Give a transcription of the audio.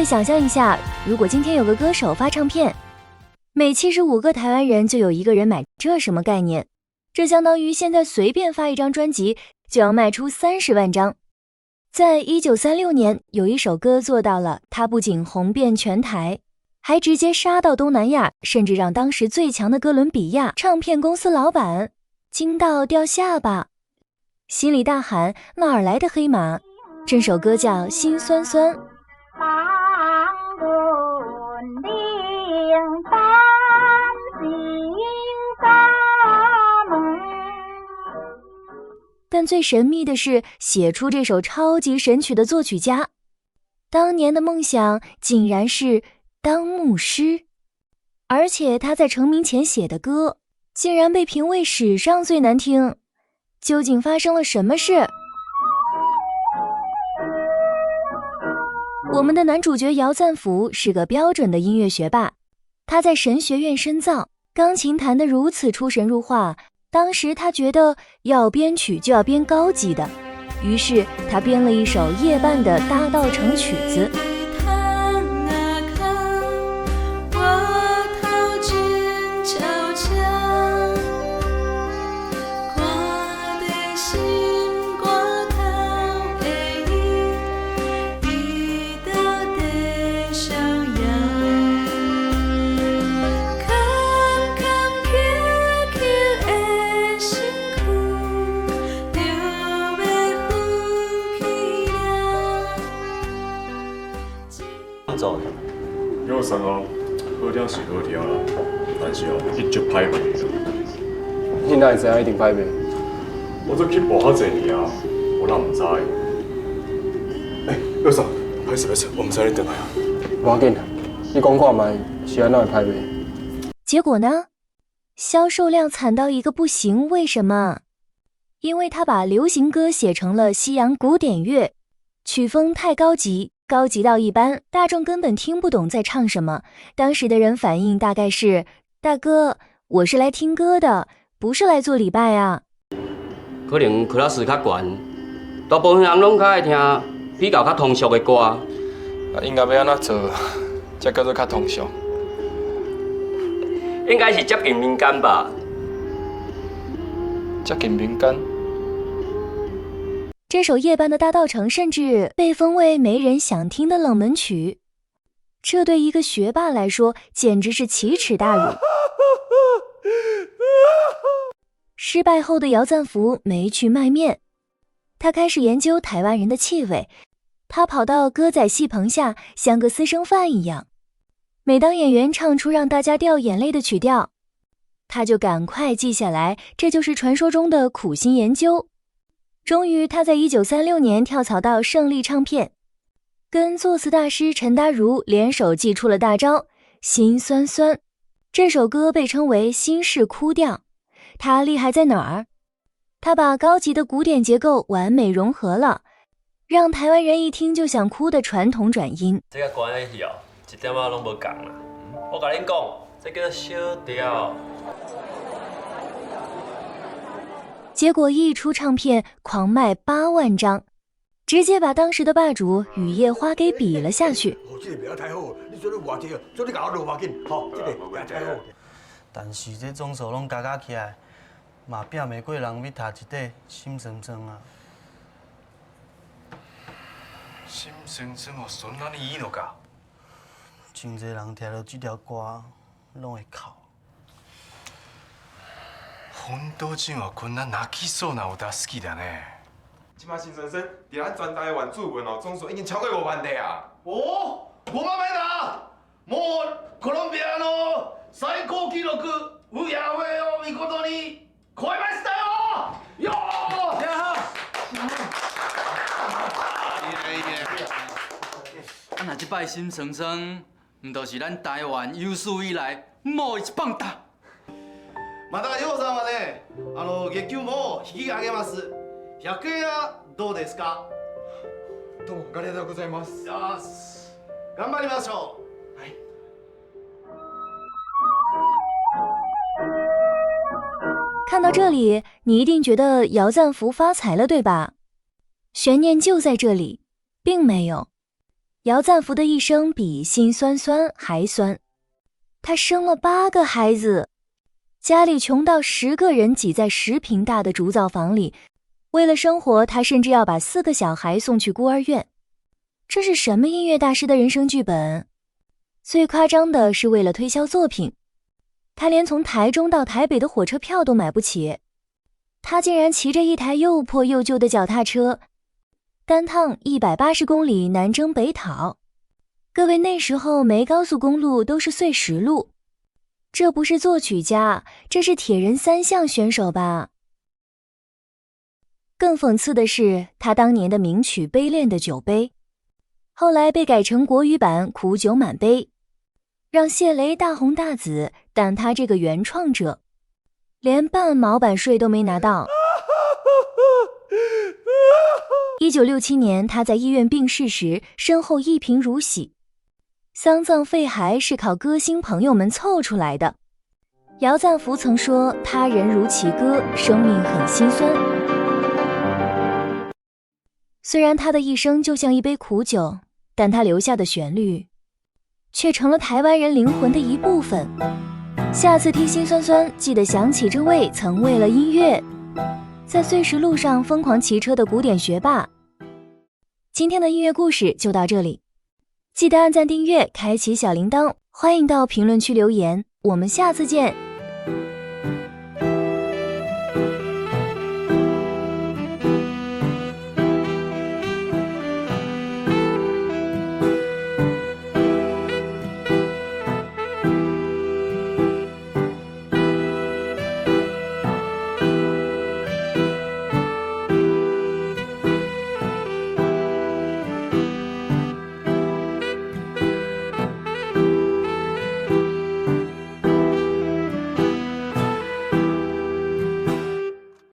想象一下，如果今天有个歌手发唱片，每75个台湾人就有一个人买，这什么概念？这相当于现在随便发一张专辑就要卖出30万张。在1936年，有一首歌做到了，它不仅红遍全台，还直接杀到东南亚，甚至让当时最强的哥伦比亚唱片公司老板惊到掉下巴，心里大喊：哪儿来的黑马？这首歌叫《心酸酸》。放阮冷淡心家门。但最神秘的是，写出这首超级神曲的作曲家，当年的梦想竟然是当牧师，而且他在成名前写的歌，竟然被评为史上最难听。究竟发生了什么事？我们的男主角姚赞福是个标准的音乐学霸，他在神学院深造，钢琴弹得如此出神入化。当时他觉得要编曲就要编高级的，于是他编了一首夜半的大稻埕曲子。窗仔空，我头前悄悄，看在心肝头的伊，伊倒在逍遥，空空捡捡的身躯，就欲分去了。做的。有啥哦，好聽是好聽啦，但是哦，伊足歹賣的。你哪會知影一定歹賣？我做起步較濟年啊，我哪毋知？欸，有啥？歹勢歹勢，我毋知你轉來啊。無要緊，你講看覓是按怎會歹賣？結果呢？銷售量慘到一個不行，為什麼？因為他把流行歌寫成了西洋古典樂，曲風太高級，高級到一般大眾根本聽不懂在唱什麼。當時的人反應大概是：大哥，我是來聽歌的，不是來做禮拜啊。可能クラス較懸，大部分人攏較愛聽比較較通俗的歌。啊，音樂欲按怎做，才叫做較通俗？應該是接近民間吧。接近民間。這首《夜半的大稻埕》甚至被封為沒人想聽的冷門曲，這對一個學霸來說簡直是奇恥大辱。失敗後的姚贊福沒去賣麵，他開始研究台灣人的氣味。他跑到歌仔戲棚下，像個私生飯一樣。每當演員唱出讓大家掉眼淚的曲調，他就趕快記下來。這就是傳說中的苦心研究。終於，他在1936年跳槽到勝利唱片，跟作詞大師陳達如聯手祭出了大招《心酸酸》。這首歌被稱為新式哭調。他厲害在哪兒？他把高級的古典結構完美融合了，讓台灣人一聽就想哭的傳統轉音。這个關的戲哦，一點仔攏無仝啦。我共恁講，這叫做小調。結果一出唱片，狂賣8萬張，直接把當時的霸主雨夜花給比了下去。哦，這個袂太好，你做你外貼，做你共我落嘛緊，吼，這個袂太好。但是這總數攏加加起來，嘛拼袂過人欲讀一塊心酸酸啊。心酸酸哦，そんなにいいのか？真濟人聽著這條歌，攏會哭。本島人はこんな泣きそうな歌好きだね。這擺心酸酸，佇咱全台灣主文哦，總數已經超過5萬塊啊！お五万枚だ！もうコロンビアの最高記録ウヤウェを見事に超えましたよ！よー！いいねいいね。啊，若這擺心酸酸，毋就是咱台灣有史以來もう一棒打。また楊さんはね、月給も引き上げます。100円はどうですか？どうもありがとうございます。よし、頑張りましょう。はい。看到這裡，你一定覺得姚贊福發財了，對吧？懸念就在這裡，並沒有。姚贊福的一生比辛酸酸還酸。他生了八個孩子，家裡窮到10個人擠在10平大的竹灶房裡，為了生活，他甚至要把四個小孩送去孤兒院。這是什麼音樂大師的人生劇本？最誇張的是，為了推銷作品，他連從台中到台北的火車票都買不起，他竟然騎着一台又破又舊的腳踏車，單趟180公里南征北討。各位，那時候沒高速公路，都是碎石路。這不是作曲家，這是鐵人三項選手吧？更諷刺的是，他當年的名曲《悲戀的酒杯》，後來被改成國語版《苦酒滿杯》，讓謝雷大紅大紫，但他這個原創者，連半毛版稅都沒拿到。1967年，他在醫院病逝時，身後一貧如洗，喪葬費還是靠歌星朋友們湊出來的。姚贊福曾說：“他人如其歌，生命很心酸。”雖然他的一生就像一杯苦酒，但他留下的旋律，卻成了台灣人靈魂的一部分。下次聽辛酸酸，記得想起這位曾為了音樂，在碎石路上瘋狂騎車的古典學霸。今天的音樂故事就到這裡，記得按讚、訂閱、開啟小鈴鐺，歡迎到評論區留言，我們下次見。